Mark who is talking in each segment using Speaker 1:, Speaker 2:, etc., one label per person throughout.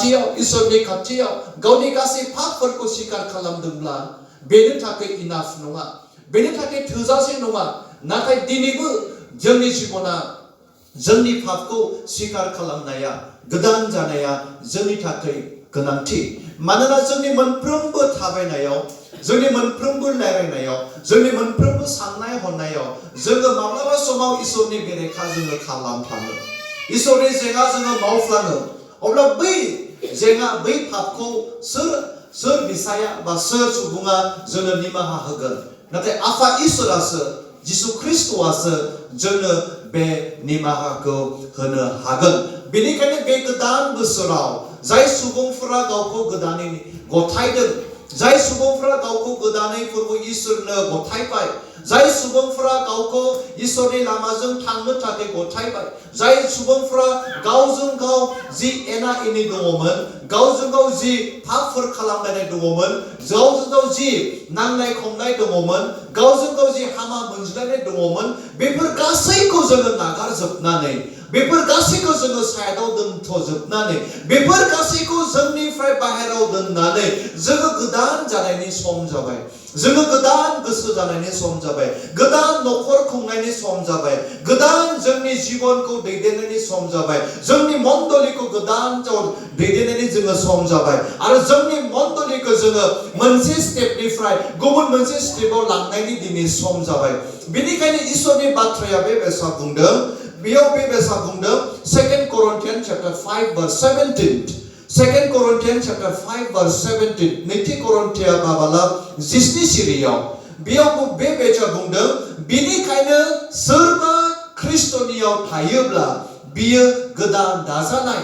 Speaker 1: इसोरनि खाथियाव गावनि गासै पापफोरखौ स्वीकार खालामदोंब्ला बेनि थाखाय इनाफ नङा, बेनि थाखाय थोजासे नङा। नाथाय दिनैबो जोंनि जिबना जोंनि पापखौ स्वीकार खालामनाया, गोदान जानाया जोंनि थाखाय गोनांथि। मानोना जोंनि मोनफ्रोमबो थाबायनायाव, जोंनि मोनफ्रोमबो रायज्लायनायाव, जोंनि मोनफ्रोमबो साननाय हनायाव जोङो माब्लाबा समाव इसोरनि बेरेखा जोङो खालामफ्लाङो, इसोरनि जेंना जोङो मावफ्लाङो। अब्ला बै जेंना, बै पापखौ सोर बिसाया बा सोर सुबुङा जोंनो निमाहा होगोन? नाथाय आफा इसोरासो, जिसु ख्रिस्ट'आसो जोंनो बे निमाहाखौ होनो हागोन। बेनिखायनो बे गोदान बोसोराव जाय सुबुंफोरा गावखौ गोदानै गथायदों, जाय सुबुंफोरा गावखौ गोदानै फोरबो इसोरनो गथायबाय, जाय सुबुंफोरा गावखौ इसोरनि लामाजों थांनो थाखाय गथायबाय, जाय सुबुंफोरा गावजों गाव जि एना एनि दङमोन, गावजों गाव जि पापफोर खालामलायनाय दङमोन, गावजों गाव जि नांनाय खमनाय दङमोन, गावजों गाव जि हामा मोनज्लायनाय दङमोन, बेफोर गासैखौ जोङो नागारजोबनानै, बेफोर गासैखौ जोङो साइडआव दोनथ'जोबनानै, बेफोर गासैखौ जोंनिफ्राय बाहेरायाव दोननानै जोङो गोदान जानायनि सम जाबाय, जोङो गोदान गोसो जानायनि सम जाबाय, गोदान न'खर खुंनायनि सम जाबाय, गोदान जोंनि जिबनखौ दैदेननायनि सम जाबाय, जोंनि मण्डलीखौ गोदान दैदेननायनि जोङो सम जाबाय। आरो जोंनि मण्डलीखौ जोङो मोनसे स्टेपनिफ्राय गुबुन मोनसे स्टेपआव लांनायनि दिनै सम जाबाय। बेनिखायनो इसोरनि बाथ्राया बे बायसा बुंदों, बेयाव बे बायसा बुंदों 2 Corinthians chapter 5 verse 17, 2 Corinthians chapter 5 verse 17, नैथि करिन्थिया बाबाला 10 सिरियाव बेयाव बे बायसा बुंदों, बेनिखायनो सोरबा ख्रिस्ट'नियाव थायोब्ला बियो गोदान दाजानाय,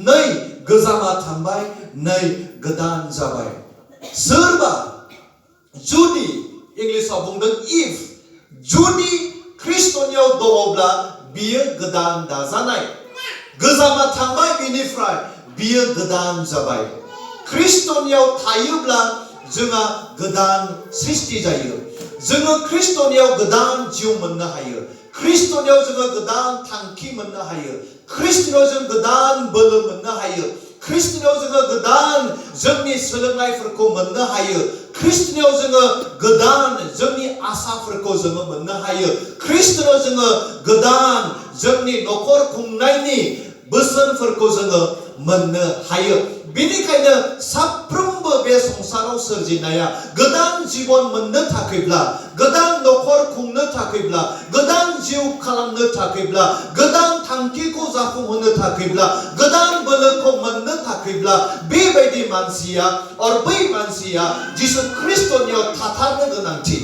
Speaker 1: नै गोजामा थांबाय, नै गोदान जाबाय। सोरबा जुदि, इंलिसाव बुंदों इफ, जुदि ख्रिस्ट'नियाव दङब्ला बियो गोदान दाजानाय, गोजामा थांबाय बिनिफ्राय बियो गोदान जाबाय। ख्रिस्ट'नियाव थायोब्ला जोंहा गोदान सृष्टि जायो, जोङो ख्रिस्ट'नियाव गोदान जिउ मोननो हायो, ख्रिस्ट'नियाव जोङो गोदान थांखि मोननो हायो, ख्रिस्ट'नियाव जों गोदान बोलो मोननो हायो, ख्रिस्ट'नियाव जोङो गोदान जोंनि सोलोंनायफोरखौ मोननो हायो, ख्रिस्ट'नियाव जोङो गोदान जोंनि आसाफोरखौ जोङो मोननो हायो, ख्रिस्ट'नियाव जोङो गोदान जोंनि न'खर खुंनायनि बोसोनफोरखौ जोङो मोननो हायो। बेनिखायनो साफ्रोमबो बे संसाराव सोरजिनाया गोदान जिबन मोननो थाखायब्ला, गोदान न'खर खुंनो थाखायब्ला, गोदान जिउ खालामनो थाखायब्ला, गोदान थांखिखौ जाफुंहोनो थाखायब्ला, गोदान बोलोखौ मोननो थाखायब्ला बेबायदि मानसिया बै मानसिया जिसु ख्रिस्ट'नियाव थाथारनो गोनांथि,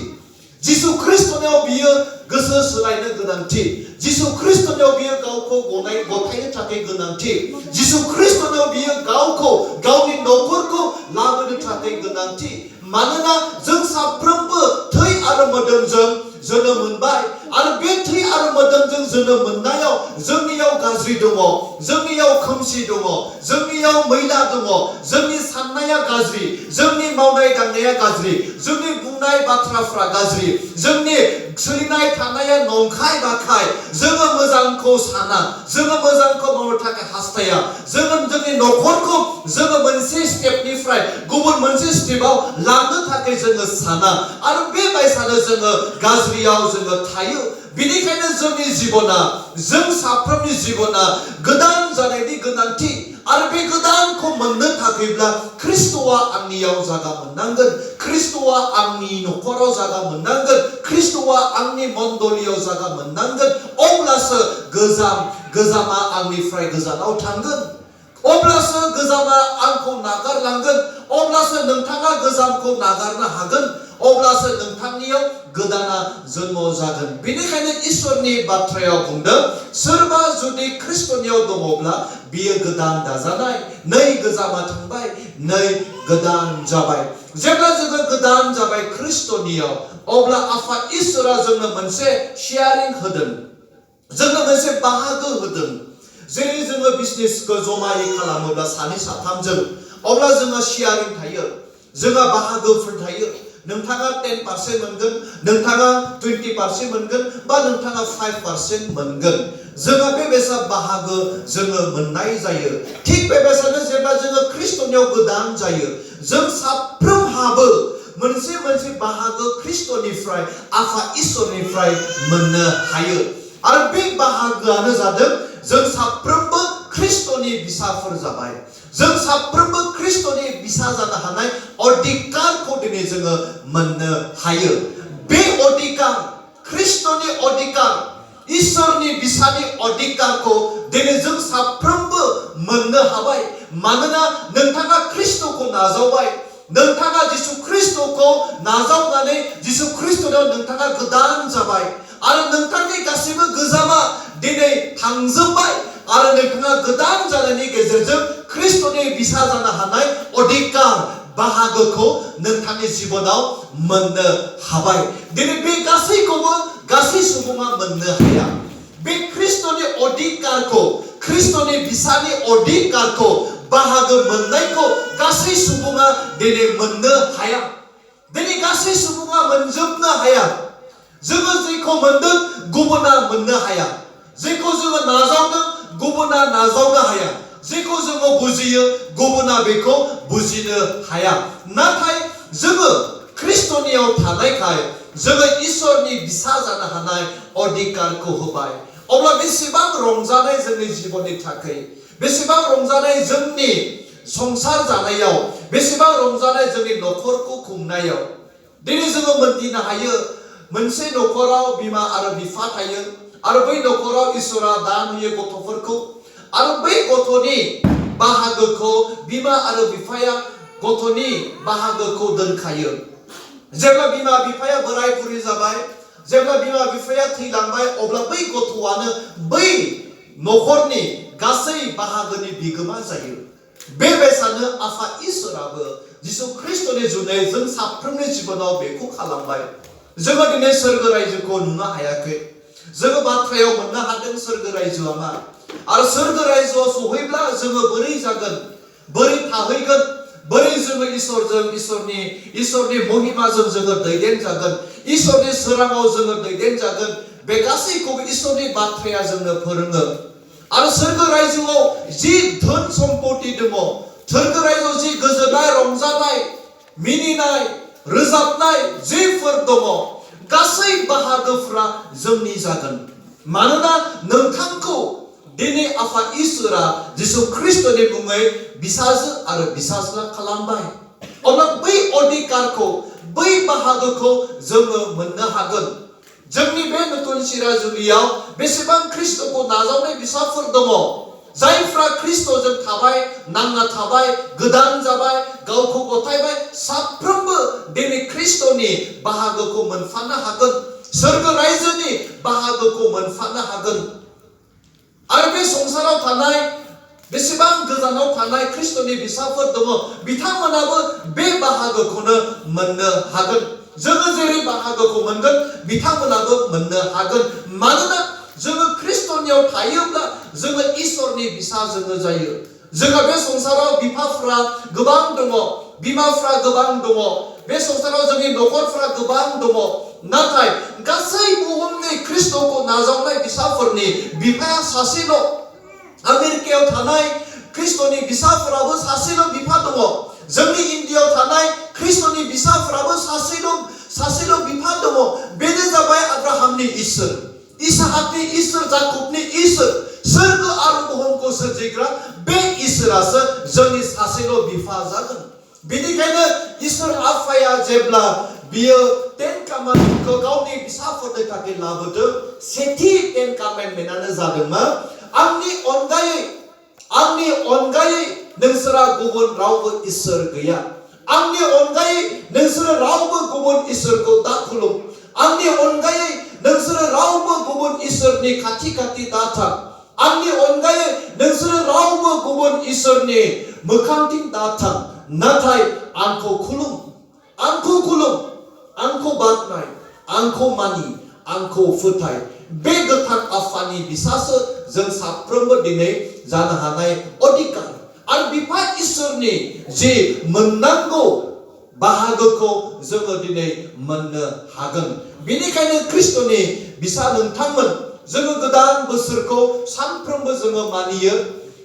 Speaker 1: जिसु ख्रिस्ट'नियाव बियो गोसो सोलायनो गोनांथि, जिसु ख्रिस्ट'नियाव बियो गावखौ गथायनो थाखाय गोनांथि, जिसु ख्रिस्ट'नियाव बियो गावखौ गावनि न'खरखौ लाबोनो थाखाय गोनांथि। मानोना जों साफ्रोमबो थै आरो मोदोमजों जोनोम मोनबाय, आरो बे थै आरो मोदोमजों जोनोम मोननायाव जोंनियाव गाज्रि दङ, जोंनियाव खोमसि दङ, जोंनियाव मैला दङ, जोंनि साननाया गाज्रि, जोंनि मावनाय दांनाया गाज्रि, जोंनि बुंनाय बाथ्राफ्रा गाज्रि, जोंनि सोलिनाय थानाया नंखाय बाखाय, जोङो मोजांखौ साना, जोङो मोजांखौ मावनो थाखाय हास्थाया, जोङो जोंनि न'खरखौ जोङो मोनसे स्टेपनिफ्राय गुबुन मोनसे स्टेपआव लांनो थाखाय जोङो साना, आरो बेबायसानो जोङो गाज्रियाव जोङो थायो। बेनिखायनो जोंनि जिबना, जों साफ्रोमनि जिबना गोदान जानायनि गोनांथि, आरो बे गोदानखौ मोननो थाखायब्ला ख्रिस्ट'आ आंनियाव जागा मोननांगोन, ख्रिस्ट'आ आंनि न'खराव जागा मोननांगोन, ख्रिस्ट'आ आंनि मण्डलीयाव जागा मोननांगोन। अब्लासो गोजामा आंनिफ्राय गोजानाव थांगोन, अब्लासो गोजामा आंखौ नागारलांगोन, अब्लासो नोंथाङा गोजामखौ नागारनो हागोन, अब्लासो नोंथांनियाव गोदाना जन्म जागोन। बेनिखायनो इसोरनि बाथ्रायाव बुंदों, सोरबा जुदि ख्रिस्ट'नियाव दङब्ला बियो गोदान दाजानाय, नै गोजामा थांबाय, नै गोदान जाबाय। जेब्ला जोङो गोदान जाबाय ख्रिस्ट'नियाव, अब्ला आफा इसोरा जोंनो मोनसे शेयारिं होदों, जोंनो मोनसे बाहागो होदों। जेरै जोङो बिजनेसखौ जमायै खालामोब्ला सानै साथामजों, अब्ला जोङो शेयारिं थायो, जोंहा बाहागोफोर थायो। नोंथाङा 10% मोनगोन, नोंथाङा 20% मोनगोन, बा नोंथाङा 5% मोनगोन।
Speaker 2: जोङो बेबायसा बाहागो जोङो मोननाय जायो थिग बेबायसानो जेब्ला जोङो ख्रिस्टनियाव गोदान जायो जों साफ्रोमहाबो मोनसे मोनसे बाहागो ख्रिस्टनिफ्राय आफा इसोरनिफ्राय मोननो हायो आरो बे बाहागोआनो जादों जों साफ्रोमबो ख्रिस्टनि बिसाफोर जाबाय जों साफ्रोमबो ख्रिस्टनि बिसा जानो हानाय अधिकारखौ दिनै जोङो मोननो हायो बे अधिकार ख्रिस्टनि अधिकार इसोरनि बिसानि अधिकारखौ दिनै जों साफ्रोमबो मोननो हाबाय मानोना नोंथाङा ख्रिस्टखौ नाजावबाय नोंथाङा जिसु ख्रिस्टखौ नाजावनानै जिसु ख्रिस्टनाव नोंथाङा गोदान जाबाय आरो नोंथांनि गासैबो गोजामा दिनै थांजोबबाय आरो नोंथाङा गोदान जानायनि गेजेरजों ख्रिस्टनि बिसा जानो हानाय अधिकार बाहागोखौ नोंथांनि जिबनाव मोननो हाबाय दिनै बे गासैखौबो गासै सुबुङा मोननो हाया बे ख्रिस्टनि अधिकारखौ ख्रिस्टनि बिसानि अधिकारखौ बाहागो मोननायखौ गासै सुबुङा दिनै मोननो हाया दिनै गासै सुबुङा मोनजोबनो हाया जोङो जेखौ मोनदों गुबुना मोननो हाया जेखौ जोङो नाजावदों गुबुना नाजावनो हाया जेखौ जोङो बुजियो गुबुना बेखौ बुजिनो हाया नाथाय जोङो ख्रिस्टनियाव थानायखाय जोङो इसोरनि बिसा जानो हानाय अधिकारखौ होबाय अब्ला बेसेबां रंजानाय जोंनि जिबननि थाखाय बेसेबां रंजानाय जोंनि संसार जानायाव बेसेबां रंजानाय जोंनि न'खरखौ खुंनायाव दिनै जोङो मोनथिनो हायो मोनसे न'खराव बिमा आरो बिफा थायो आरो बै न'खराव इसोरा दान होयो गथ'फोरखौ आरो बै गथ'नि बाहागोखौ बिमा आरो बिफाया गथ'नि बाहागोखौ दोनखायो जेब्ला बिमा बिफाया बोराय बुरै जाबाय जेब्ला बिमा बिफाया थैलांबाय अब्ला बै गथ'आनो बै न'खरनि गासै बाहागोनि बिगोमा जायो बेबायसानो आफा इसोराबो जिसु ख्रिस्टनि जुनै जों साफ्रोमनि जिबनाव बेखौ खालामबाय जोङो दिनै सोरगो रायजोखौ नुनो हायाखै जोङो बाथ्रायाव मोननो हादों सोरगो रायजोआ मा आरो सोरगो रायजोआव सहैब्ला जोङो बोरै जागोन बोरै थाहैगोन बोरै जोङो इसोरनि महिमाजों जोङो दैदेन जागोन इसोरनि सोराङाव जोङो दैदेन जागोन बे गासैखौबो इसोरनि बाथ्राया जोंनो फोरोङो आरो सोरगो रायजोआव जि धोन सम्पति दङ सोरगो रायजोआव जि गोजोननाय रंजानाय मिनिनाय रोजाबनाय जेफोर दङ गासै बाहागोफ्रा जोंनि जागोन मानोना नोंथांखौ दिनै आफा इसोरा जिसु ख्रिस्टनि मुङै बिसाजो आरो बिसाज्ला खालामबाय अब्ला बै अधिकारखौ बै बाहागोखौ जोङो मोननो हागोन जोंनि बे नतुन सिरा जुलियाव बेसेबां ख्रिस्टखौ नाजावनाय बिसाफोर दङ जायफ्रा ख्रिस्टजों थाबाय नांना थाबाय गोदान जाबाय गावखौ गथायबाय साफ्रोमबो दिनै ख्रिस्टनि बाहागोखौ मोनफानो हागोन सोरगो रायजोनि बाहागोखौ मोनफानो हागोन आरो बे संसाराव थानाय बेसेबां गोजानाव थानाय ख्रिस्टनि बिसाफोर दङ बिथांमोनाबो बे बाहागोखौनो मोननो हागोन जोङो जेरै बाहागोखौ मोनगोन बिथांमोनाबो मोननो हागोन मानोना जोङो ख्रिस्टनियाव थायोब्ला जोङो इसोरनि बिसा जोङो जायो जोंहा बे संसाराव बिफाफ्रा गोबां दङ बिमाफ्रा गोबां दङ बे संसाराव जोंनि न'खरफ्रा गोबां दङ नाथाय गासै बुहुमनि ख्रिस्टखौ नाजावनाय बिसाफोरनि बिफाया सासेल' आमेरिकायाव थानाय ख्रिस्टनि बिसाफोराबो सासेल' बिफा दङ जोंनि इन्डियायाव थानाय ख्रिस्टनि बिसाफोराबो सासेल' बिफा दङ बेनो जाबाय आब्राहामनि इसोर इसहाकनि इसोर जाकबनि इसोर सोरगो आरो बुहुमखौ सोरजिग्रा बे इसोरासो जोंनि सासेल' बिफा जागोन बेनिखायनो इसोर आफाया जेब्ला बियो 10 कामान्डमेन्टखौ गावनि बिसाफोरनि थाखाय लाबोदों सेथि 10 कामान्डमेन्टआनो जादोंमोन आंनि अनगायै नोंसोरा गुबुन रावबो इसोर गैया आंनि अनगायै नोंसोरो रावबो गुबुन इसोरखौ दा खुलुम आंनि अनगायै नोंसोरो रावबो गुबुन इसोरनि खाथि दा थां आंनि अनगायै नोंसोरो रावबो गुबुन इसोरनि मोखांथिं दा थां नाथाय आंखौ खुलुम आंखौ बाख्नाय आंखौ मानि आंखौ फोथाय बे गोथार आफानि बिसासो जों साफ्रोमबो दिनै जानो हानाय अधिकार आरो बिफा इसोरनि जि मोननांगौ बाहागोखौ जोङो दिनै मोननो हागोन बेनिखायनो ख्रिस्टनि बिसा नोंथांमोन जोङो गोदान बोसोरखौ सानफ्रोमबो जोङो मानियो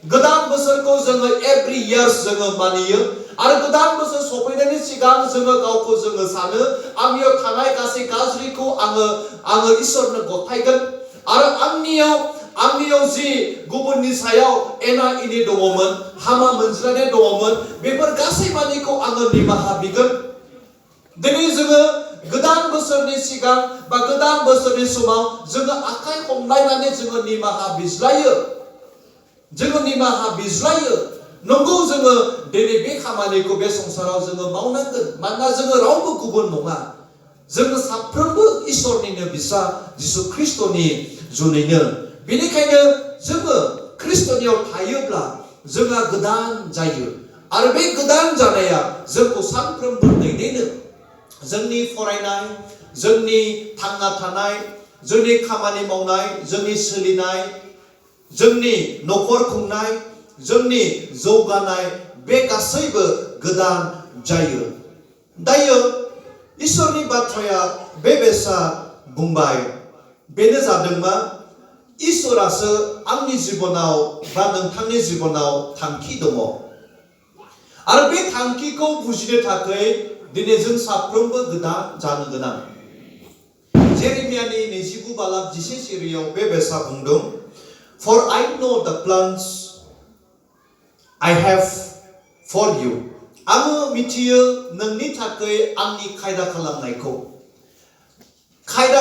Speaker 2: गोदान बोसोरखौ जोङो every years जोङो मानियो आरो गोदान बोसोर सफैनायनि सिगां जोङो गावखौ जोङो सानो आंनियाव थानाय गासै गाज्रिखौ आङो इसोरनो गथायगोन आरो आंनियाव जि गुबुननि सायाव एना एनि दङमोन हामा मोनज्लायनाय दङमोन बेफोर गासै मानिखौ आङो निमाहा बिगोन दिनै जोङो गोदान बोसोरनि सिगां बा गोदान बोसोरनि समाव जोङो आखाइ हमलायनानै जोङो निमाहा बिज्लायो नंगौ जोङो दिनै बे खामानिखौ बे संसाराव जोङो मावनांगोन मानोना जोङो रावबो गुबुन नङा जोङो साफ्रोमबो इसोरनिनो फिसा जिसु ख्रिस्टनि जुनैनो बेनिखायनो जोङो ख्रिस्टनियाव थायोब्ला जोंहा गोदान जायो आरो बे गोदान जानाया जोंखौ सानफ्रोमबो दैदेनो जोंनि फरायनाय जोंनि थांना थानाय जोंनि खामानि मावनाय जोंनि सोलिनाय जोंनि न'खर खुंनाय जोंनि जौगानाय बे गासैबो गोदान जायो दायो इसोरनि बाथ्राया बे बेसा बुंबाय बेनो जादों मा इसोरासो आंनि जिबनाव बा नोंथांनि जिबनाव थांखि दङ आरो बे थांखिखौ बुजिनो थाखाय दिनै जों साफ्रोमबो गोदान जानो गोनां जेरेमियानि 29:11 सिरियाव बे बेसा बुंदों For I know the plans I have for you आङो मिथियो नोंनि थाखाय आंनि खायदा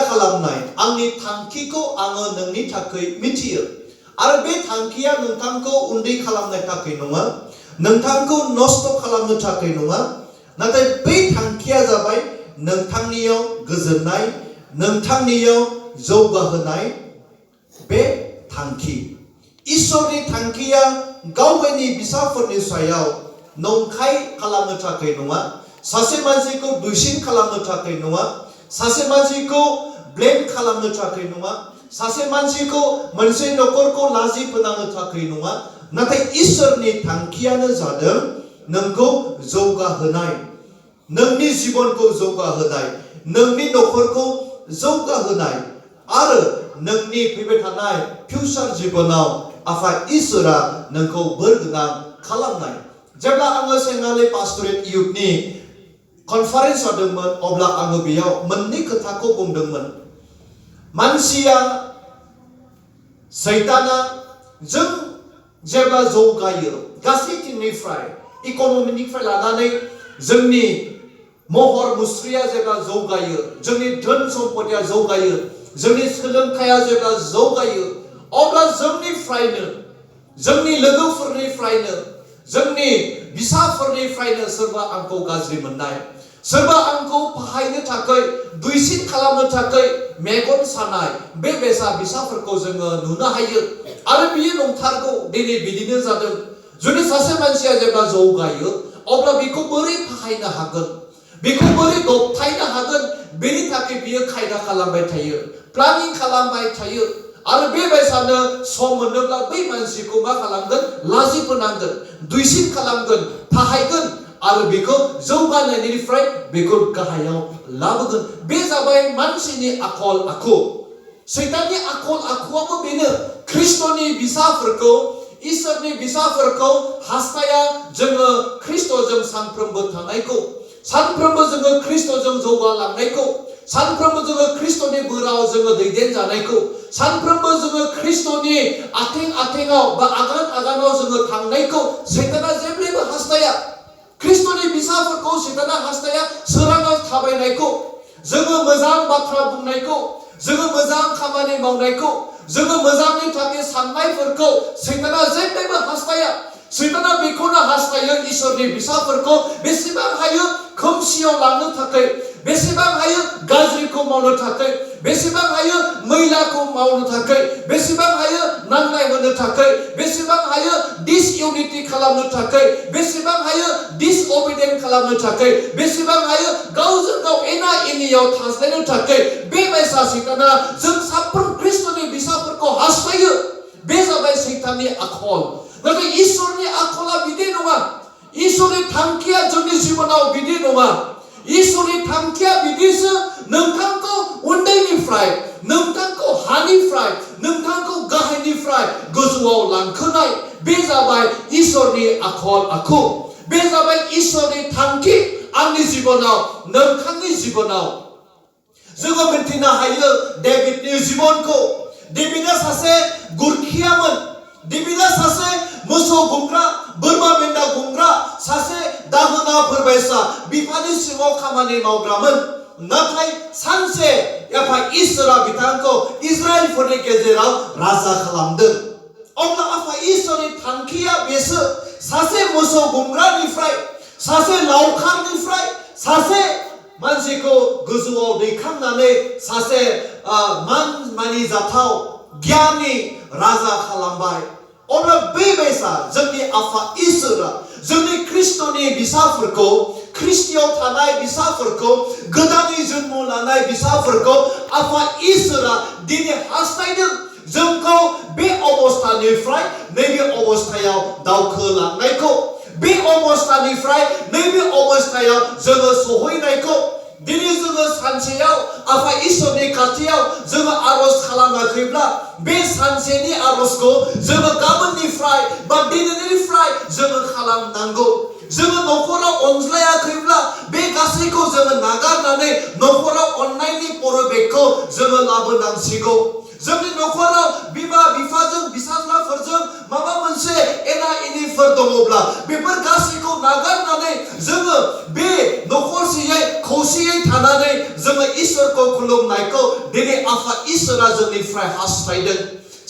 Speaker 2: खालामनाय आंनि थांखिखौ आङो नोंनि थाखाय मिथियो आरो बे थांखिया नोंथांखौ उन्दै खालामनो थाखाय नङा नोंथांखौ नष्ट खालामनो थाखाय नङा नाथाय बे थांखिया जाबाय नोंथांनियाव गोजोननाय नोंथांनियाव जौगाहोनाय बे थांखि इसोरनि थांखिया गावनि फिसाफोरनि सायाव नंखाय खालामनो थाखाय नङा सासे मानसिखौ दुइसिन खालामनो थाखाय नङा सासे मानसिखौ ब्लेम खालामनो थाखाय नङा सासे मानसिखौ मोनसे न'खरखौ लाजि फोनांनो थाखाय नङा नाथाय इसोरनि थांखियानो जादों नोंखौ जौगाहोनाय नोंनि जिबनखौ जौगाहोनाय नोंनि न'खरखौ जौगाहोनाय आरो नोंनि फैबाय थानाय फिउचार जिबनाव आफा इसोरा नोंखौ बोरगोनां खालामनाय जेब्ला आङो सेंगालि पास्टरेट इयुथनि कनफारेन्स जादोंमोन अब्ला आङो बेयाव मोननै खोथाखौ बुंदोंमोन मानसिया सैताना जों जेब्ला जौगायो गासैथिंनिफ्राय इक'नमिकनिफ्राय लानानै जोंनि महर मुस्रिया जेब्ला जौगायो जोंनि धोन सम्पतिया जौगायो जोंनि सोलोंथाइया जेब्ला जौगायो अब्ला जोंनिफ्रायनो जोंनि लोगोफोरनिफ्रायनो जोंनि बिसाफोरनिफ्रायनो सोरबा आंखौ गाज्रि मोननाय सोरबा आंखौ बाहायनो थाखाय दुइसिन खालामनो थाखाय मेगन सानाय बे बिसाफोरखौ जोङो नुनो हायो आरो बियो नंथारगौ दिनै बिदिनो जादों जुदि सासे मानसिया जेब्ला जौगायो अब्ला बेखौ बोरै बाहायनो हागोन बेखौ बोरै दबथायनो हागोन बेनि थाखाय बियो खायदा खालामबाय थायो प्लानिं खालामबाय थायो आरो बेबायसानो सम मोनोब्ला बै मानसिखौ मा खालामगोन लाजि फोनांगोन दुइसिन खालामगोन बाहायगोन आरो बेखौ जौगानायनिफ्राय बेखौ गाहायाव लाबोगोन बे जाबाय मानसिनि आखल आखु सैताननि आखल आखुआबो बेनो ख्रिस्टनि बिसाफोरखौ इसोरनि बिसाफोरखौ हास्थाया जोङो ख्रिस्टजों सानफ्रोमबो थानायखौ सानफ्रोमबो जोङो ख्रिस्टजों जौगालांनायखौ सानफ्रोमबो जोङो ख्रिस्टनि बोराव जोङो दैदेनजानायखौ सानफ्रोमबो जोङो ख्रिस्टनि आथेङाव बा आगानाव जोङो थांनायखौ सैताना जेब्लाबो हास्थाया ख्रिस्टनि बिसाफोरखौ सैताना हास्थाया सोराङाव थाबायनायखौ जोङो मोजां बाथ्रा बुंनायखौ जोङो मोजां खामानि मावनायखौ जोङो मोजांनि थाखाय साननायफोरखौ सैताना जेब्लाबो हास्थाया सैताना बेखौनो हास्थायो इसोरनि बिसाफोरखौ बेसेबां हायो खोमसियाव लांनो थाखाय बेसेबां हायो गाज्रिखौ मावनो थाखाय बेसेबां हायो मैलाखौ मावनो थाखाय बेसेबां हायो नांलाय होनो थाखाय बेसेबां हायो डिसइउनिटि खालामनो थाखाय बेसेबां हायो डिसअबिडियेन्ट खालामनो थाखाय बेसेबां हायो गावजों गाव एना एनियाव थाज्लायनो थाखाय बेबायसा सैताना जों साफ्रोम ख्रिस्टनि बिसाफोरखौ हास्थायो बे जाबाय सैताननि आखल नाथाय इसोरनि आखला बिदि नङा इसोरनि थांखिया जोंनि जिबनाव बिदि नङा इसोरनि थांखिया बिदिसो नोंथांखौ उन्दैनिफ्राय नोंथांखौ हानिफ्राय
Speaker 1: नोंथांखौ गाहायनिफ्राय गोजौआव लांखोनाय बे जाबाय इसोरनि आखल आखु बे जाबाय इसोरनि थांखि आंनि जिबनाव नोंथांनि जिबनाव जोङो मिन्थिनो हायो डेभिडनि जिबनखौ डेभिडआ सासे गुरखियामोन डेभिडआ सासे मोसौ गुमग्रा बोरमा मेन्दा गुमग्रा सासे दाहोनाफोरबायसा बिफानि सिङाव खामानि मावग्रामोन नाथाय सानसे एफा इसोरा बिथांखौ इजराइलफोरनि गेजेराव राजा खालामदों अब्ला आफा इसोरनि थांखिया बेसो सासे मोसौ गुमग्रानिफ्राय सासे लावखारनिफ्राय सासे मानसिखौ गोजौआव दैखांनानै सासे मान मानिजाथाव गियाननि राजा खालामबाय अब्ला बेबायसा जोंनि आफा इसोरा जोंनि ख्रिस्ट'नि बिसाफोरखौ ख्रिस्टियाव थानाय बिसाफोरखौ गोदानै जन्म लानाय बिसाफोरखौ आफा इसोरा दिनै हास्थायदों जोंखौ बे अबस्थानिफ्राय नैबे अबस्थायाव दावखोलांनायखौ बे अबस्थानिफ्राय नैबे अबस्थायाव जोङो सहैनायखौ दिनै जोङो सानसेयाव आफा इसोरनि खाथियाव जोङो आरज खालामाखैब्ला बे सानसेनि आरजखौ जोङो गाबोननिफ्राय बा दिनैनिफ्राय जोङो खालामनांगौ जोङो न'खराव अनज्लायाखैब्ला बे गासैखौ जोङो नागारनानै न'खराव अननायनि परिबेखखौ जोङो लाबोनांसिगौ जोंनि न'खराव बिमा बिफाजों बिसाज्लाफोरजों माबा मोनसे एना एनिफोर दङब्ला बेफोर गासैखौ नागारनानै जोङो बे न'खरसेयै खौसेयै थानानै जोङो इसोरखौ खुलुमनायखौ दिनै आफा इसोरा जोंनिफ्राय हास्थायदों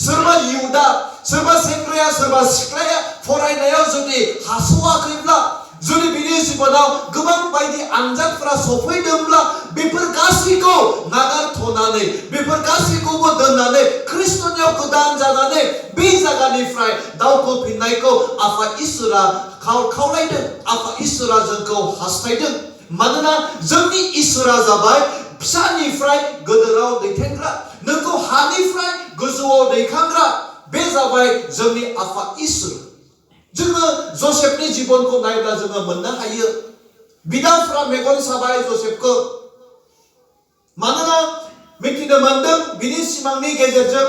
Speaker 1: सोरबा इयुदा सोरबा सेंग्राया सोरबा सिख्लाया फरायनायाव जुदि हास'वाखैब्ला जुदि बिनि जिबनाव गोबां बायदि आनजादफोरा सफैदोंब्ला बेफोर गासैखौ नागारथ'नानै बेफोर गासैखौबो दोननानै ख्रिस्ट'नियाव गोदान जानानै बे जायगानिफ्राय दावखोफिननायखौ आफा इसोरा खावलायदों आफा इसोरा जोंखौ हास्थायदों मानोना जोंनि इसोरा जाबाय फिसानिफ्राय गोदोराव दैथायग्रा नोंखौ हानिफ्राय गोजौआव दैखांग्रा बे जाबाय जोंनि आफा इसोर जोङो जसेफनि जिबनखौ नायब्ला जोङो मोननो हायो बिदाफोरा मेगन साबाय जसेफखौ मानोना मिथिनो मोनदों बिनि सिमांनि गेजेरजों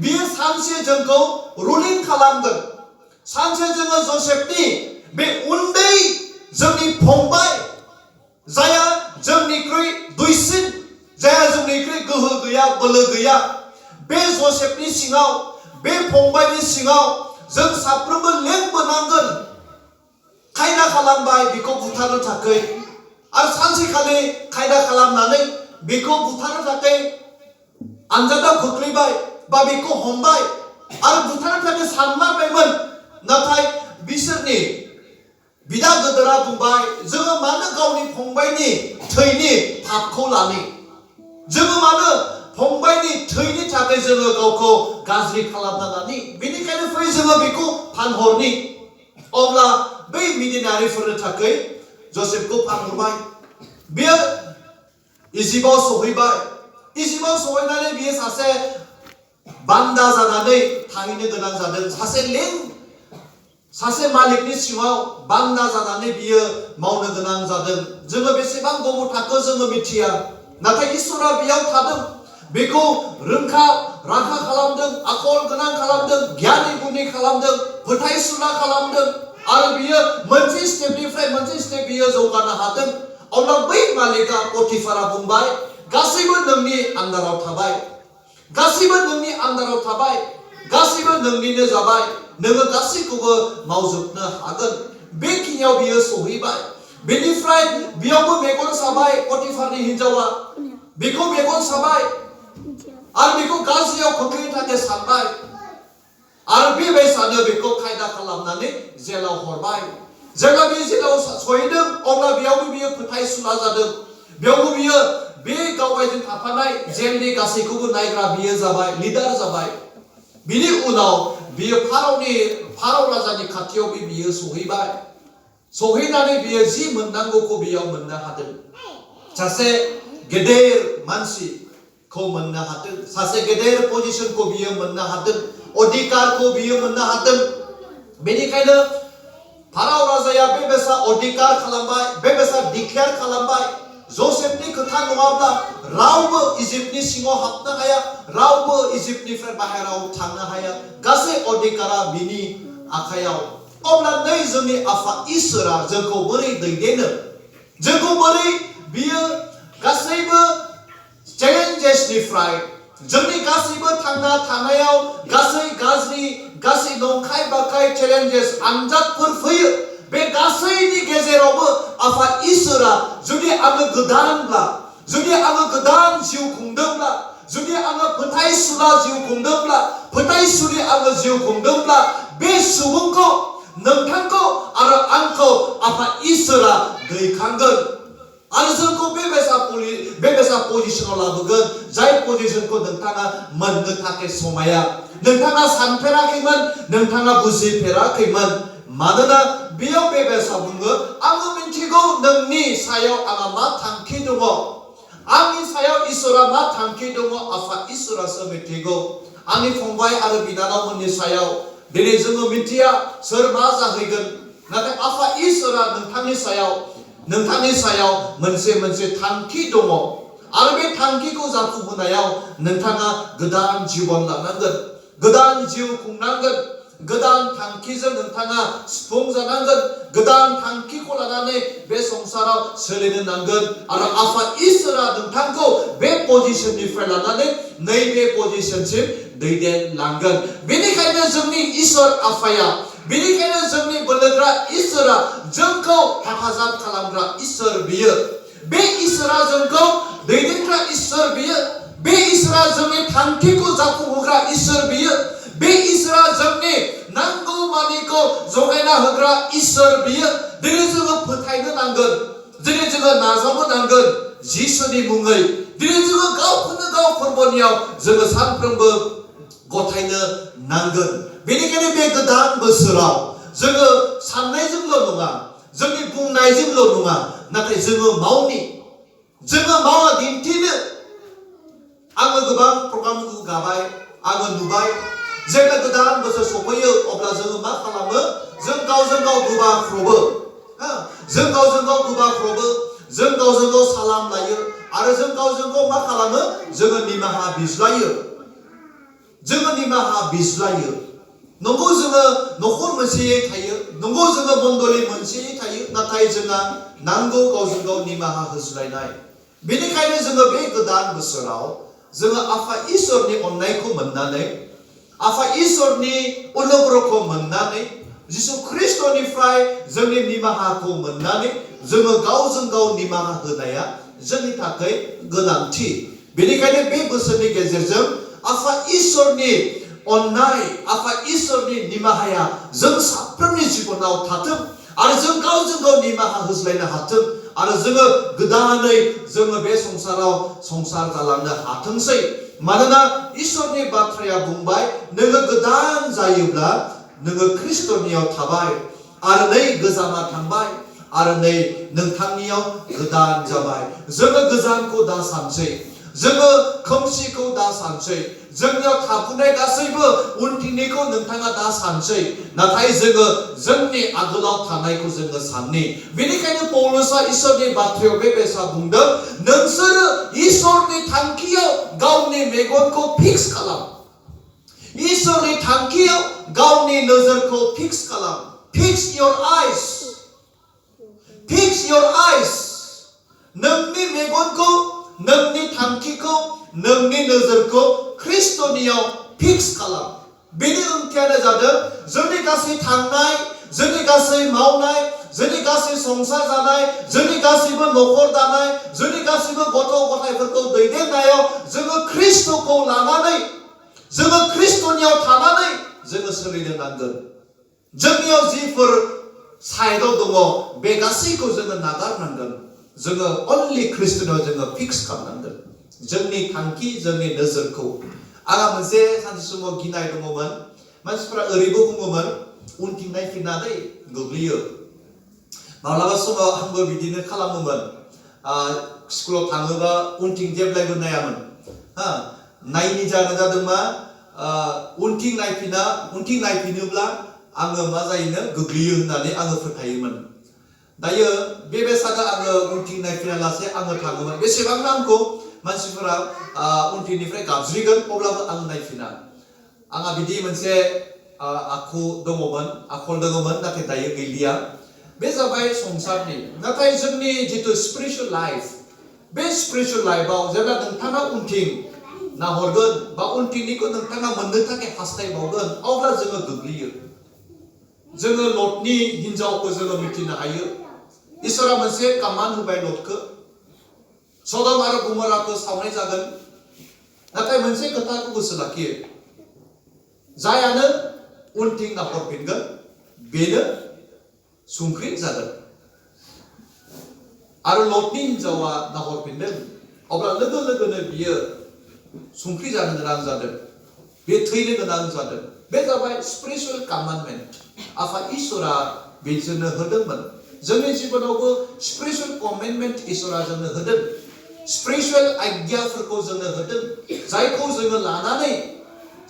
Speaker 1: बियो सानसे जोंखौ रुलिं खालामगोन सानसे जोङो जसेफनि बे उन्दै जोंनि फंबाय जाया जोंनिख्रुइ दुइसिन जाया जोंनिख्रुइ गोहो गैया बोलो गैया बे जसेफनि सिङाव बे फंबायनि सिङाव जों साफ्रोमबो लेंबोनांगोन खायदा खालामबाय बेखौ बुथारनो थाखाय आरो सानसेखालि खायदा खालामनानै बेखौ बुथारनो थाखाय आनजादाव खोख्लैबाय बा बेखौ हमबाय आरो बुथारनो थाखाय सानमारबायमोन नाथाय बिसोरनि बिदा गोदोरा बुंबाय जोङो मानो गावनि फंबायनि थैनि पापखौ लानो जोङो मानो फंबायनि थैनि थाखाय जोङो गावखौ गाज्रि खालामना लानि बेनिखायनो फै जोङो बेखौ फानहरनि अब्ला बै मिदिनारिफोरनि थाखाय जसेफखौ फानहरबाय बियो इजिप्टआव सहैबाय इजिप्टआव सहैनानै बियो सासे बान्दा जानानै थाहैनो गोनां जादों सासे मालिकनि सिङाव बान्दा जानानै बियो मावनो गोनां जादों जोङो बेसेबां गोबाव थाखो जोङो मिथिया नाथाय इसोरा बेयाव थादों बेखौ रोंखा राखा खालामदों आखल गोनां खालामदों गियानि गुनि खालामदों फोथायसुला खालामदों आरो बियो मोनसे स्टेपनिफ्राय मोनसे स्टेप बियो जौगानो हादों अब्ला बै मालिका पटिफारा बुंबाय गासैबो नोंनि आन्दाराव थाबाय गासैबो नोंनि आन्दाराव थाबाय गासैबो नोंनिनो जाबाय नोङो गासैखौबो मावजोबनो हागोन बेखिनियाव बियो सहैबाय बेनिफ्राय बियावबो मेगन साबाय पटिफारनि हिनजावा बेखौ मेगन साबाय आरो बेखौ गाज्रियाव खोख्लैनो थाखाय सानबाय आरो बेबायसानो बेखौ खायदा खालामनानै जेलाव हरबाय जेब्ला बे जेलाव सहैदों अब्ला बेयावबो बियो फोथायसुला जादों बेयावबो बियो बे गावगायजों थाफानाय जेलनि गासैखौबो नायग्रा बियो जाबाय लिडार जाबाय बिनि उनाव बियो फाराव राजानि खाथियाव बियो सहैबाय सहैनानै बियो जि मोननांगौखौ बियाव मोननो हादों सासे गेदेर मानसिखौ मोननो हादों सासे गेदेर पजिशनखौ बियो मोननो हादों अधिकारखौ बियो मोननो हादों बेनिखायनो फाराव राजाया बेबायसा अधिकार खालामबाय बेबायसा डिक्लेयार खालामबाय जसेफनि खोथा नङाब्ला
Speaker 2: रावबो इजिप्टनि सिङाव हाबनो हाया रावबो इजिप्टनिफ्राय बाहेराव थांनो हाया गासै अधिकारा बिनि आखायाव अब्ला नै जोंनि आफा इसोरा जोंखौ बोरै दैदेनो जोंखौ बोरै बियो गासैबो चेलेन्जेसनिफ्राय जोंनि गासैबो थांना थानायाव गासै गाज्रि गासै नंखाय बाखाय चेलेन्जेस आनजादफोर फैयो बे गासैनि गेजेरावबो आफा इसोरा जुदि आङो गोदानब्ला जुदि आङो गोदान जिउ खुंदोंब्ला जुदि आङो फोथायसुला जिउ खुंदोंब्ला फोथायसुलि आङो जिउ खुंदोंब्ला बे सुबुंखौ नोंथांखौ आरो आंखौ आफा इसोरा दैखांगोन आरो जोंखौ बेबायसा पजिशनाव लाबोगोन जाय पजिशनखौ नोंथाङा मोननो थाखाय समाया नोंथाङा सानफेराखैमोन नोंथाङा बुजिफेराखैमोन मानोना बेयाव बेबायसा बुङो आङो मिन्थिगौ नोंनि सायाव आंहा मा थांखि दङ आंनि सायाव इसोरा मा थांखि दङ आफा इसोरासो मिथिगौ आंनि फंबाय आरो बिनानावमोननि सायाव दिनै जोङो मिथिया सोर मा जाहैगोन नाथाय आफा इसोरा नोंथांनि सायाव मोनसे थांखि दङ आरो बे थांखिखौ जाफुंहोनायाव नोंथाङा गोदान जीवन लानांगोन गोदान जिउ खुंनांगोन गोदान थांखिजों नोंथाङा सुफुंजानांगोन गोदान थांखिखौ लानानै बे संसाराव सोलिनो नांगोन आरो आफा इसोरा नोंथांखौ बे पजिशननिफ्राय लानानै नैबे पजिशनसिम दैदेनलांगोन बेनिखायनो जोंनि इसोर आफाया बेनिखायनो जोंनि बोलोग्रा इसोरा जोंखौ हेफाजाब खालामग्रा इसोर बियो बे इसोरा जोंखौ दैदेनग्रा इसोर बियो बे इसोरा जोंनि थांखिखौ जाफुंहोग्रा इसोर बियो बे इसोरा जोंनि नांगौ मानिखौ जगायना होग्रा इसोर बियो दिनै जोङो फोथायनो नांगोन दिनै जोङो नाजानो नांगोन जिसुनि मुङै दिनै जोङो गावखौनो गाव फोरबोनियाव जोङो सानफ्रोमबो गथायनो नांगोन बेनिखायनो बे गोदान बोसोराव जोङो साननायजोंल' नङा जोंनि बुंनायजोंल' नङा नाथाय जोङो मावना दिन्थिनो आङो गोबां प्रग्रामखौ गाबाय आङो नुबाय जेब्ला गोदान बोसोर सफैयो अब्ला जोङो मा खालामो जों गावजों गाव गुबाख्रबो जों गावजों गाव सालाम लायो आरो जों गावजों गाव मा खालामो जोङो निमाहा बिज्लायो नंगौ जोङो न'खर मोनसेयै थायो नंगौ जोङो मण्डली मोनसेयै थायो नाथाय जोंहा नांगौ गावजों गाव निमाहा होज्लायनाय बेनिखायनो जोङो बे गोदान बोसोराव जोङो आफा इसोरनि अननायखौ मोननानै आफा इसोरनि अनुग्रहखौ मोननानै जिसु ख्रिस्टनिफ्राय जोंनि निमाहाखौ मोननानै जोङो गावजों गाव निमाहा होनाया जोंनि थाखाय गोनांथि बेनिखायनो बे बोसोरनि गेजेरजों आफा इसोरनि अननाय आफा इसोरनि निमाहाया जों साफ्रोमनि जिबनाव थाथों आरो जों गावजों गाव निमाहा होज्लायनो हाथों आरो जोङो गोदानै जोङो बे संसाराव संसार जालांनो हाथोंसै मानोना इसोरनि बाथ्राया बुंबाय नोङो गोदान जायोब्ला नोङो ख्रिस्टनियाव थाबाय आरो नै गोजामा थांबाय आरो नै नोंथांनियाव गोदान जाबाय जोङो गोजामखौ दा सानसै जोङो खोमसिखौ दा सानसै जोंनियाव थाबोनाय गासैबो उनथिंनिखौ नोंथाङा दा सानसै नाथाय जोङो जोंनि आगोलाव थानायखौ जोङो साननि बेनिखायनो पौलुसआ इसोरनि बाथ्रायाव बेबायसा बुंदों नोंसोरो इसोरनि थांखियाव गावनि मेगनखौ फिक्स खालाम इसोरनि थांखियाव गावनि नोजोरखौ फिक्स खालाम फिक्स योर आइज नोंनि मेगनखौ नोंनि थांखिखौ नोंनि नोजोरखौ ख्रिस्टनियाव फिक्स खालाम बेनि ओंथियानो जादों जोंनि गासै थांनाय जोंनि गासै मावनाय जोंनि गासै संसार जानाय जोंनि गासैबो न'खर दानाय जोंनि गासैबो गथ' गथायफोरखौ दैदेननायाव जोङो ख्रिस्टखौ लानानै जोङो ख्रिस्टनियाव थानानै जोङो सोलिनो नांगोन जोंनियाव जिफोर साइडआव दङ बे गासैखौ जोङो नागारनांगोन जोङो अनलि ख्रिस्टनियाव जोङो फिक्स खालामनांगोन जोंनि थांखि जोंनि नोजोरखौ आंहा मोनसे सानसे समाव गिनाय दङमोन मानसिफ्रा ओरैबो बुङोमोन उनथिं नायफिननानै गोग्लैयो माब्लाबा समाव आंबो बिदिनो खालामोमोन स्कुलाव थाङोबा उनथिं जेब्लायबो नायामोन नायनि जाहोना जादों मा उनथिं नायफिनोब्ला आङो मा जायोनो गोग्लैयो होननानै आङो फोथायोमोन दायो बेबायसानो आङो उनथिं नायफिनालासे आङो थाङोमोन बेसेबां आंखौ मानसिफोरा उनथिंनिफ्राय गाबज्रिगोन अब्लाबो आं नायफिना आंहा बिदि मोनसे आखु दङमोन आखल दङमोन नाथाय दायो गैलिया बे जाबाय संसारनि नाथाय जोंनि जितु स्पिरिचुअल लाइफ बे स्पिरिचुअल लाइफआव जेब्ला नोंथाङा उनथिं नाहरगोन बा उनथिंनिखौ नोंथाङा मोननो थाखाय हास्थायबावगोन अब्ला जोङो गोग्लैयो जोङो लटनि हिनजावखौ जोङो मिथिनो हायो इसोरा मोनसे कामान होबाय लटखौ सदम आरो गमराखौ सावनाय जागोन नाथाय मोनसे खोथाखौ गोसो लाखियो जायानो उनथिं नाहरफिनगोन बेनो संख्रि जागोन आरो लटनि हिनजावा नाहरफिनदों अब्ला लोगो लोगोनो बियो संख्रि जानो गोनां जादों बे थैनो गोनां जादों बे जाबाय स्पिरिचुअल कमान्डमेन्ट आफा इसोरा बेजोंनो होदोंमोन जोंनि जिबनावबो स्पिरिचुअल कमान्डमेन्ट इसोरा जोंनो होदों स्पिरिचुअल आज्ञाफोरखौ जोंनो होदों जायखौ जोङो लानानै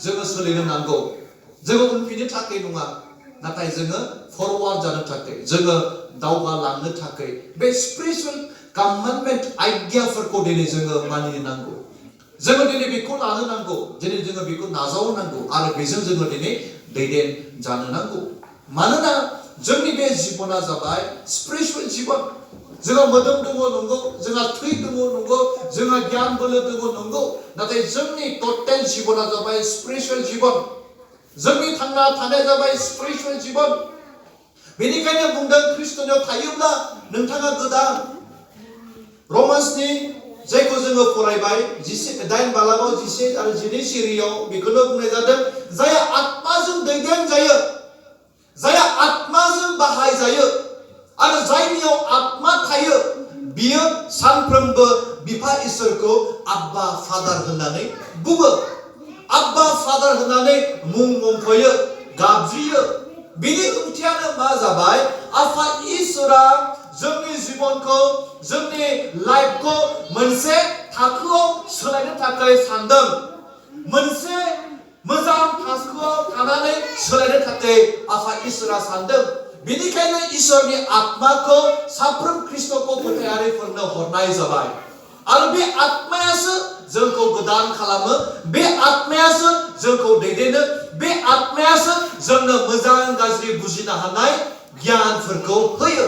Speaker 2: जोङो सोलिनो नांगौ जोङो उनफिननो थाखाय नङा नाथाय जोङो फरवार्ड जानो थाखाय जोङो दावगालांनो थाखाय बे स्पिरिचुअल कमान्डमेन्ट आज्ञाफोरखौ दिनै जोङो मानिनो नांगौ जोङो दिनै बेखौ लानो नांगौ दिनै जोङो बेखौ नाजावनो नांगौ आरो बेजों जोङो दिनै दैदेन जानो नांगौ मानोना जोंनि बे जिबना जाबाय स्पिरिचुअल जिबन जोंहा मोदोम दङ नंगौ जोंहा थै दङ नंगौ जोंहा गियान बोलो दङ नंगौ नाथाय जोंनि टटेल जिबना जाबाय स्पिरिचुअल जिबन जोंनि थांना थानाया जाबाय स्पिरिचुअल जिबन बेनिखायनो बुंदों ख्रिस्टनियाव थायोब्ला नोंथाङा गोदान रमान्सनि जायखौ जोङो फरायबाय 8 बालाबाव 11 आरो 12 सिरियाव बेखौनो बुंनाय जादों जाय आत्माजों दैदेन जायो जाय आत्माजों बाहाय जायो आरो जायनियाव आत्मा थायो बियो सानफ्रोमबो बिफा इसोरखौ आब्बा फादार होननानै बुङो आब्बा फादार होननानै मुं मुंख'यो गाबज्रियो बिनि ओंथियानो मा जाबाय आफा इसोरा जोंनि जिबनखौ जोंनि लाइफखौ मोनसे थाखोआव सोलायनो थाखाय सानदों मोनसे मोजां थाखोआव थानानै सोलायनो थाखाय आफा इसोरा सानदों बेनिखायनो इसोरनि आत्माखौ साफ्रोम ख्रिस्ट'खौ फोथायारिफोरनो हरनाय जाबाय आरो बे आत्मायासो जोंखौ गोदान खालामो बे आत्मायासो जोंखौ दैदेनो बे आत्मायासो जोंनो मोजां गाज्रि बुजिनो हानाय गियानफोरखौ होयो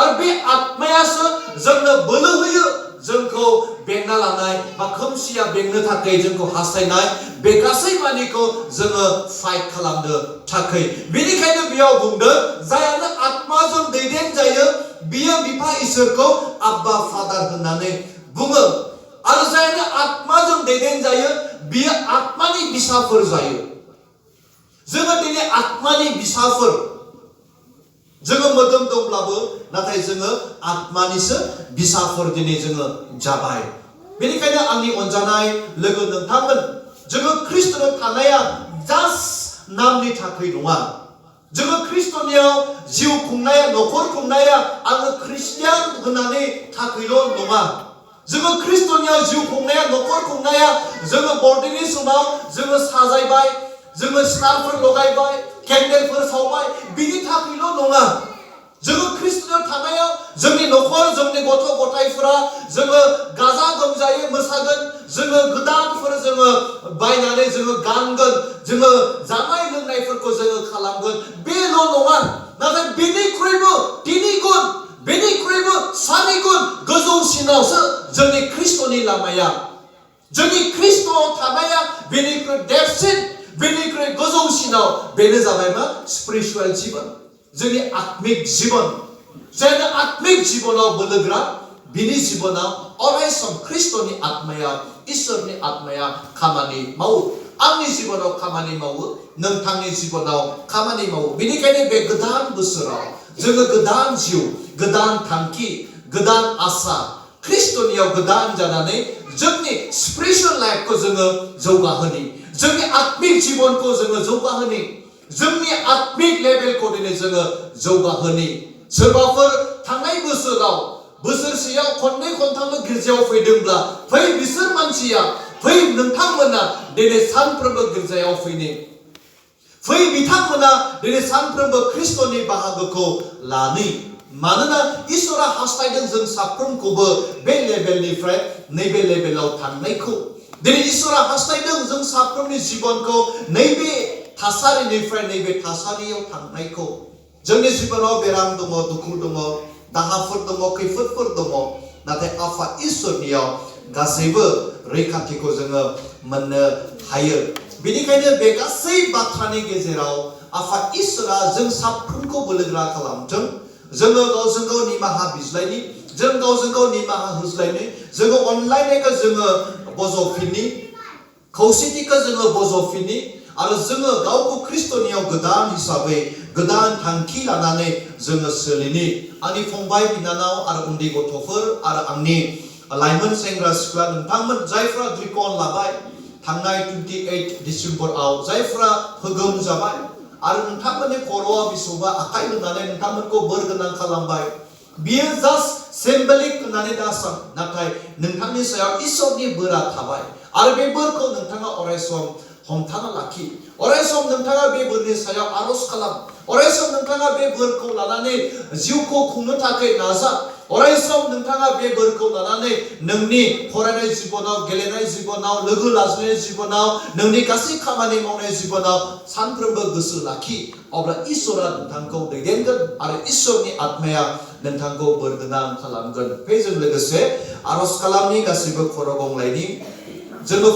Speaker 2: आरो बे आत्मायासो जोंनो बोलो होयो जोंखौ बेंना लानाय बा खोमसिया बेंनो थाखाय जोंखौ हास्थायनाय बे गासै मानिखौ जोङो फाइट खालामनो थाखाय बेनिखायनो बेयाव बुंदों जायानो आत्माजों दैदेन जायो बियो बिफा इसोरखौ आब्बा फादार होननानै बुङो आरो जायनो आत्माजों दैदेन जायो बियो आत्मानि बिसाफोर जायो जोङो दिनै आत्मानि बिसाफोर जोङो मोदोम दंब्लाबो नाथाय जोङो आत्मानिसो बिसाफोर दिनै जोङो जाबाय बेनिखायनो आंनि अनजानाय लोगो नोंथांमोन जोङो ख्रिस्ट'नाव थानाया जास्ट नामनि थाखाय नङा जोङो ख्रिस्ट'नियाव जिउ खुंनाया न'खर खुंनाया आङो ख्रिस्टियान होननानै थाखायल' नङा जोङो ख्रिस्ट'नियाव जिउ खुंनाया न'खर खुंनाया जोङो बरदिननि समाव जोङो साजायबाय जोङो स्टारफोर लगायबाय केन्डेलफोर सावबाय बिनि थाखायल' नङा जोङो ख्रिस्ट'नियाव थानायाव जोंनि न'खर जोंनि गथ' गथायफोरा जोङो गाजा गोमजायै मोसागोन जोङो गोदानफोर जोङो बायनानै जोङो गानगोन जोङो जानाय लोंनायफोरखौ जोङो खालामगोन बेल' नङा नाथाय बेनिख्रुइबो 3 गुन बेनिख्रुइबो 4 गुन गोजौसिनावसो जोंनि ख्रिस्ट'नि लामाया जोंनि ख्रिस्ट'आव थानाया बेनिख्रुइ देरसिन बेनिख्रुइ गोजौसिनाव बेनो जाबाय मा स्पिरिचुअल जिबन जोंनि आत्मिक जिबन जायनो आत्मिक जिबनाव बोलोग्रा बिनि जिबनाव अरायसम ख्रिस्ट'नि आत्माया इसोरनि आत्माया खामानि मावो आंनि जिबनाव खामानि मावो नोंथांनि जिबनाव खामानि मावो बेनिखायनो बे गोदान बोसोराव जोङो गोदान जिउ गोदान थांखि गोदान आसा ख्रिस्ट'नियाव गोदान जानानै जोंनि स्पिरिचुअल लाइफखौ जोङो जौगाहोनि जोंनि आत्मिक जिबनखौ जोङो जौगाहोनि जोंनि आत्मिक लेभेलखौ दिनै जोङो जौगाहोनि सोरबाफोर थांनाय बोसोराव बोसोरसेयाव खननै खनथामल' गिर्जायाव फैदोंब्ला फै बिसोर मानसिया फै नोंथांमोना दिनै सानफ्रोमबो गिर्जायाव फैनि फै बिथांमोना दिनै सानफ्रोमबो ख्रिस्ट'नि बाहागोखौ लानि मानोना इसोरा हास्थायदों जों साफ्रोमखौबो बे लेभेलनिफ्राय नैबे लेभेलाव थांनायखौ दिनै इसोरा हास्थायदों जों साफ्रोमनि जिबनखौ नैबे थासारिनिफ्राय नैबे थासारियाव थांनायखौ जोंनि जिबनाव बेराम दङ दुखु दङ दाहाफोर दङ खैफोदफोर दङ नाथाय आफा इसोरनियाव गासैबो रैखाथिखौ जोङो मोननो हायो बेनिखायनो बे गासै बाथ्रानि गेजेराव आफा इसोरा जों साफ्रोमखौ बोलोगोरा खालामथों जोङो गावजों गाव निमाहा बिज्लायनि जों गावजों गाव निमाहा होज्लायनि जोङो अनलायनायखौ जोङो बज'फिननि खौसेथिखौ जोङो बज'फिननि आरो जोङो गावखौ ख्रिस्टनियाव गोदान हिसाबै गोदान थांखि लानानै जोङो सोलिनि आंनि फंबाय बिनानाव आरो उन्दै गथ'फोर आरो आंनि लाइमोन सेंग्रा सिख्ला नोंथांमोन जायफ्रा द्रिकन लाबाय थांनाय 28 डिसेम्बराव जायफ्रा होगोम जाबाय आरो नोंथांमोननि खर'आव बिसौबा आखाइ होनानै नोंथांमोनखौ बोर गोनां खालामबाय बियो जास्ट सिम्बलिक होननानै दासान नाथाय नोंथांनि सायाव इसोरनि बोरा थाबाय आरो बे बोरखौ नोंथाङा अरायसम हमथाना लाखि अरायसम नोंथाङा बे बोरनि सायाव आरज खालाम अरायसम नोंथाङा बे बोरखौ लानानै जिउखौ खुंनो थाखाय नाजा अरायसम नोंथाङा बे बोरखौ लानानै नोंनि फरायनाय जिबनाव गेलेनाय जिबनाव लोगो लाज्लायनाय जिबनाव नोंनि गासै खामानि मावनाय जिबनाव सानफ्रोमबो गोसो लाखि अब्ला इसोरा नोंथांखौ दैदेनगोन आरो इसोरनि आत्माया नोंथांखौ बोर गोनां खालामगोन बेजों लोगोसे आरज खालामनि गासैबो खर' गंग्लायनि जोङो